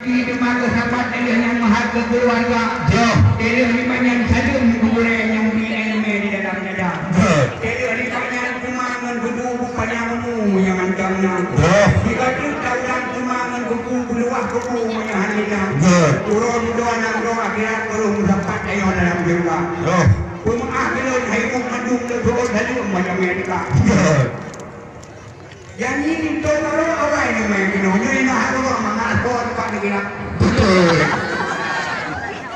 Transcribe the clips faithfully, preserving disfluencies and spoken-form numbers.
Teuma keu sahabat Allah nyang meuhat keu keuluwarga. Jeuh. Teulheueh nibak nyan saleuem keu gurée nyang bri ileumé di dalam dada. Jeuh. Teulheueh nibak nyan teuma ngon geudu bupanyang umu nyang mantong na. Jeuh. Di bacut taulang teuma ngon kuku beuluwah kuku nyang hana na. Jeuh. Uroe dudoe nanggroe akhirat ureueng meusapat tanyoe dalam syeuruga. Jeuh. Peumeu'ah keu lôn hai buet mandum lôn seuôt saleuem bak Amerika. Jeuh. Janji linto barô awai leumé keunoe nyoe na harôh mangat ho teumpat neugeulak. Beutôi.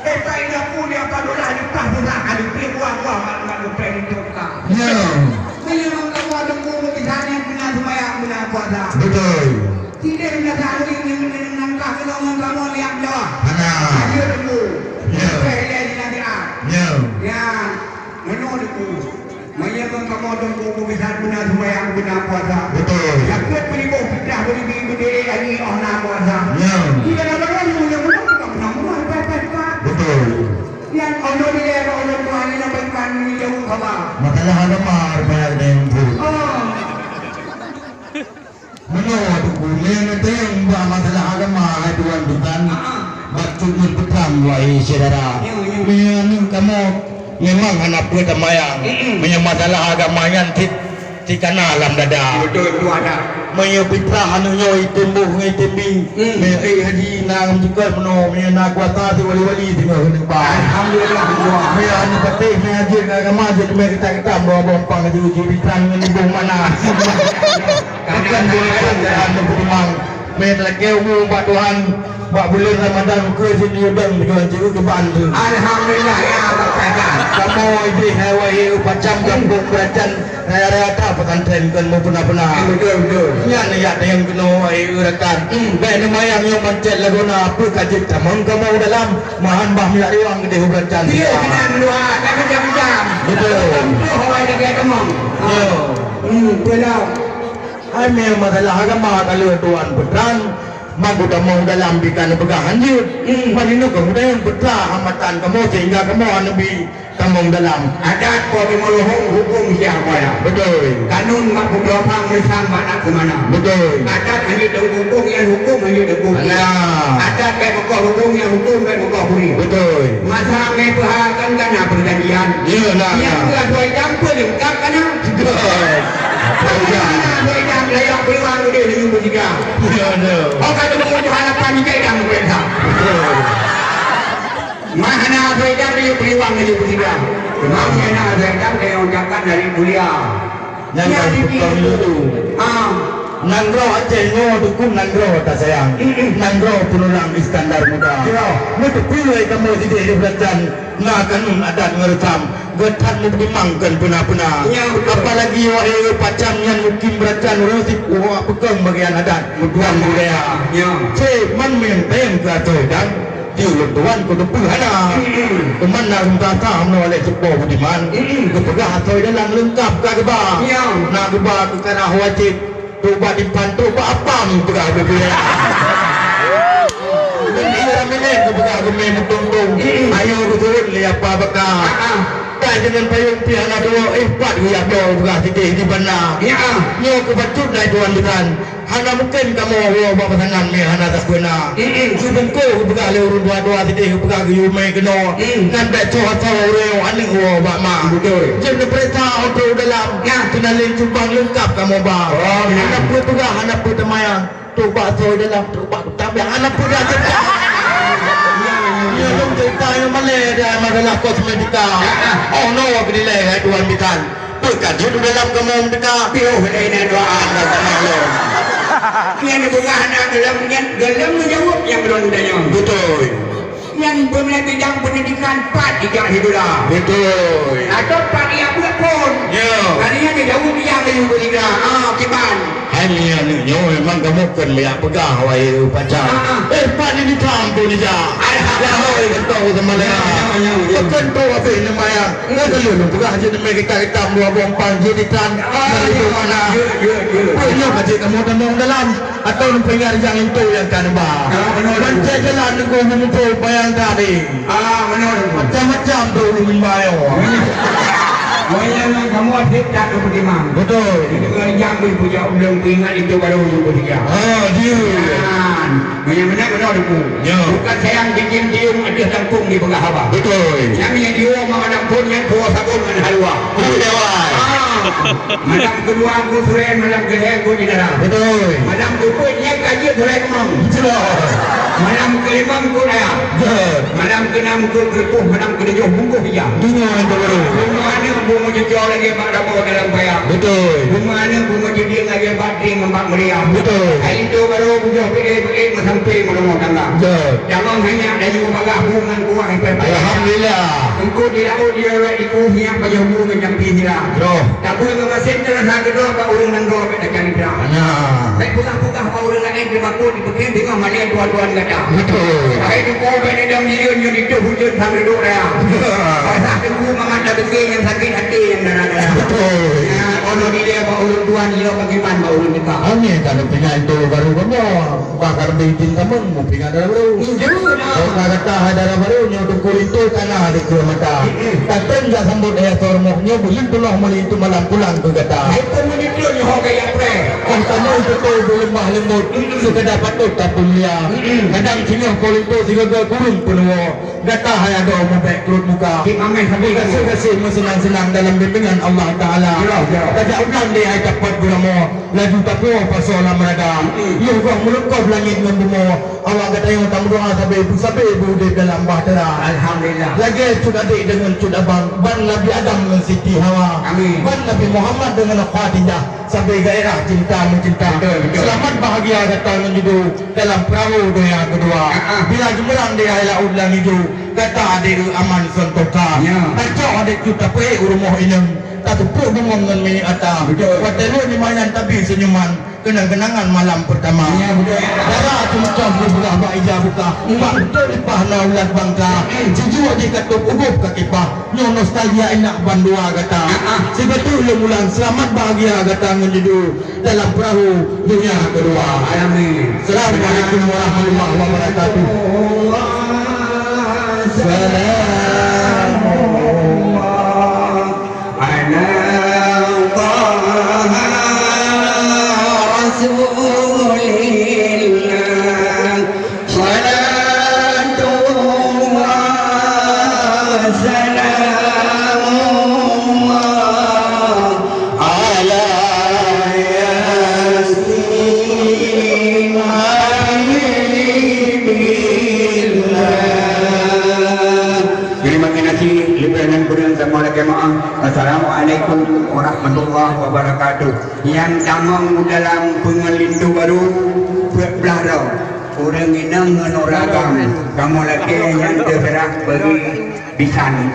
Éh, pai na pun di apa dolah leupah dolah ka leupah buah-buah mak mak leupah linto ka. Ya. Meunyoe kamoe teungku meupisan nyang beuna seumayang beuna puasa. Beutôi. Sideh meunyoe ka ureueng nyang nangkah keunoe ngon kamoe liak nyoe. Hana. Ayo teungku. Ya. Leupah ilée di nasihat. Ya. Ya. Meunoe teungku. Meunyoe ngon kamoe teungku meubisan beuna seumayang beuna puasa. Beutôi. Sakét peuriboh peucah beuribi beudé lagi óh na puasa. Ya. Di dalam barang meunyoe meunoe ka meunoe meunoe pai pai pai. Beutôi. Nyan óh noe dilée bak ulôn tuha nyoe bak iman meunyoe jaweueb haba. Masalah agama rupanya ada yang buruk. Oh. Meunoe teungku, meunyoe neutanyong bak masalah agama hai tuan bisan, ah, ah, bacut ngon peutrang wahé syedara. Ya, ya. Meunyoe aneuk kamoe memang hana peuet teumayang, mm-mm, meunyoe masalah agama nyan cit, cit kana lam dada. Beutôi, beutôi ada. Meunyoe fitrah aneuk nyoe item boh ngon item bi, mm, meunyoe, eh, haji na lam jikoi meunoe, meunyoe na kuasa si wali-wali singoh keuneuk ba. Alhamdulillah, beutôi. Meunyoe aneuk patéh, meunyoe jeuet ngon agama, jeuet mé kita-kita, bawa bompang haji uji bisan ngon iboh mana. Bukan boleh jalan dan berkembang. Meh lakée umu bak Tuhan, bak buleuen Ramadan ukeue sini udang tujuan jiru keuban tu. Alhamdulillah, ya Rabbal Alamin. Kamoe idéh hai wahé pacam gampông Beuracan, raya-raya ta pesantren kon meupeuna-peuna. Betul, betul. Nyan yak tayang keunoe wahé rakan. Hmm. Bèk neumayang nyang mancet lagoena, peue ka jeuet tamong kamoe dalam, mahan bah minyak riwang geudéh u Beuracan. Iya, sinan dua, tapi jam-jam. Betul. Tentu hawai lagèe tamong. Ya. Hmm, betul. Hai meumasalah agama ka lheueh tuan peutrang, ban geutamong dalam pih ka neupeugah hanjeuet. Hmm. Ban inong kamoe dayang peutra hambatan kamoe sehingga kamoe hana neubi tamong dalam. Adat po teumeuleuhong huköm siah kuala. Beutôi. Kanun mak peubloe phang meusang bak nak seumana. Beutôi. Adat hanjeuet teuhuköm nyan huköm hanjeuet teuhuköm. Nah. Adat bèk beukoh huköm nyan huköm bèk beukoh buri. Beutôi. Masa mé peuha kan ka na peujanjian. Ya, nah, nah. Nyang keu asoi jam peuleungkap ka na. Beutôi. Nah, nah, nah, nah, layok peuluang udeh laju beutiga. Ya, ya. Oh, ka teumeu'ue Tuhan apa ni cek dang peurintah. Beutôi. Mah hana asoi dang laju peuluang laju beutiga. Memang hana asoi dang kaya ucapan dari mulia. Nyan kan beutôi tu. Ah. Nanggroe Aceh nyoe dukun nanggroe tasayang. Mm-mm. Nanggroe peunurang Iskandar Muda. Ya. Meuteupeue kamoe sideh di Beuracan. Na kanun adat ngon reusam, geuh that meutimang kon peuna-peuna. Ya, betul. Apalagi wahé pacam nyan mukim Beuracan ureueng sip uroe peukong bagian adat, betul, budaya. Ya. Cit man meunteng keu ateueh dan di ulôn tuan kuteupeue hana. Hmm. Teuma na rasa meunoe lé Seupôt Budiman, hmm, geupeugah asoi dalam leungkap ka geuba. Ya. Na geuba keu karah wajéb. Trok bak dipan, trok bak apam, peugah bubé. Dan iya ramé nyan geupeugah geumé meutong-tong. Mm-mm. Ayo geuturot lé apa baka. Ah, ah. Tai deungon payong pih hana tuwoe, eh, pat geuyak bloe peugah sideh di banda. Ya, ah. Nyoe keu bacut nai tuan bisan. Hana mungken kamoe woe bak pasangan mé hana sapeue na. Mm-mm. Geubungkôh geupeugah lé ureueng dua-dua sideh geupeugah geuyue mé keunoe. Mm. Nyan bèk soe-soe ureueng aneuk woe bak ma. Betul. Jeuet neupeuriksa u dalam. Ya. Teunalén cumbang leungkap kamoe ba. Oh, ya. Hana peue peugah, hana peue teumayang. Trok bak soe dalam, trok bak kutang biang, hana peue dah cerita. Ya, ya, ya. Ya, lôn cerita nyang malèe dah masalah kosmetika. Ya, ya. Oh, no, keudilèe, hai tuan bisan. Peue ka jeuet u dalam kamoe meuteuka? Piôh lé nyan doa. Anda sama lom. Nyan neupeugah na dalam nyan, dalam neujaweueb nyang lôn tanyong. Beutôi. Nyan beumulai bidang peundidikan pat ijak hiburan. Beutôi. Atau pat ijak beuet phôn. Ya. Kali nyan neujaweueb ijak laju beutiga. Ah, kiban. Hai nyan nyoe memang kamoe kon meuyak peugah wahé pacar. Ah, ah. Eh, pat ni ditang tu nijak. Alhamdulillah. Ya, hoi, beutôi sama dengan. Ya, ya, ya, ya. Bukan tu habéh neumayang. Ngon ka lheueh lôn peugah jeuet neumé kitab-kitab dua boh empat jeuet itan. Ah, ngon lheueh ya, mana? Ya, ya, ya. Peue nyoe ka jeuet kamoe tamong dalam? Atau neupeuingat rijang linto nyang ka neuba? Ah, benar. Ban cit jalan neugôh meumuphom bayang tadi. Ah, benar. Macam-macam tu ureueng meubayoe. Awai nyan kamoe seb that u Peutimang. Beutôi. Di teungoh rijang bri pucok ulôn peuingat linto barô nyang beutiga. Ah, dia. Nyan. Meunyo meunan meunoe Teungku. Ya. Bukan sayang cicém tiong ateueh tangkong dipeugah haba. Beutôi. Nyan meunyo jiwoe mak malam phon nyan tuwoe sabon ngon haluwa. Beutôi, awai. Ah. Malam keudua Teungku Suren, malam keulhèe Teungku Jinara. Beutôi. Malam keupeuet nyan ka jeuet Suren Imam. Beutôi. Malam keulimong Teungku Raya. Beutôi. Malam keunam Teungku Keureupôh, malam keutujoh bungkôh ija. Dunia yang terbaru. Bumoe aneuk bumoe cucoe lagèe bak rabo dalam paya. Beutôi. Bumoe aneuk bumoe cucoe lagèe bak trieng ngon bak meuria. Beutôi. Hai linto barô bujôh peuék-peuék meusampé meurumoh tangga. Beutôi. Tamong hanya laju bagah bu ngon kuah ipèh paya. Alhamdulillah. Eungkôt di laôt di rot iku minyak pajoh bu ngon jampi sira. Roh. Tabui ngon gasien teurasa keudroe bak ureueng nanggroe bèk tacalitra. Nah. Bèk peugah-peugah bak ureueng laén teumakot. Mungken teungoh malèe tuan-tuan gata. Beutôi. Hai Teungku, bèk neudong jilôn nyoe dituh ujeuen sang reudôk raya. Basah Teungku mangat tabeuke nyang sakét até nyang dara-dara. Beutôi. Nah, ono dilèe bak ulôn tuan, ilok bak iman bak ulôn teuka. Amin. Ka neupeuingat linto barô kamoe. Bah ka leubeh idin tamong, meupeuingat dara barô. Iya. Kok ka gata hai dara barô, nyoe Teungku linto ka na di keue mata. Mm-mm. Tatem jak sambot ayah soe rumoh nyoe, buleuen peunoh meuli itu malam pulang keu gata. Hai Teungku linto nyoe ho gaya preh. Kon tanyoe beutôi beuleumah leumbot, seukada patôt tapeumulia. Kadang singoh po linto sigoe-goe kureueng peunuwoe. Gata hai adoe mubèk keurot muka. Gaséh-gaséh meuseunang-seunang dalam bimbingan Allah Taala. Tajak u blang deh hai tapot beuramoe, laju tapuwoe pasoe lam rada. Yoh goh meulungkôb langèt ngon bumoe, awak gata nyoe tameudoa sabe beusabe beuudép dalam bahtera. Alhamdulillah. Lagèe cut adék deungon cut abang, ban Nabi Adam ngon Siti Hawa. Amin. Ban Nabi Muhammad deungon Khadijah. Sabe gairah cinta meucinta. Beutôi, beutôi. Seulamat bahgia gata ngon judo dalam peurahô donya keudua. Ah, ah. Bila jimeurang di akhé laôt nyang ijo, gata adék eu aman seuntoka. Ya. Tacok adék cut tapeuék u rumoh inong, tateupeuk bungong ngon minyeuk ata. Beutôi. Watèe lheueh nyoe nyan tabi seunyuman, keunang-keunangan malam peurtama. Ya, beutôi. Dara cuntoh geupeugah bak ija buka, bak beutôi lipah na ulat bangka. Jijok jih ka tôb u gob ka kipah. Nyoe nostalgia inak bandua gata. Ah, ah. Sibeutôi lôn ulang, seulamat bahgia gata ngon judo dalam peurahô donya keudua. Amin. Assalamualaikum warahmatullahi wabarakatuh. Salam. Ala Taha Rasulillah. Salatu wa salamu ala Yasin Habibillah. Terima kasih, leubeh dan kurang sama lagi maaf. Assalamualaikum warahmatullahi wabarakatuh. Nyang tamong dalam peungeut linto barô, peuet blah droe. Ureueng inong ngon ureueng agam, kamoe lakèe nyan teuseurah bagi bisan.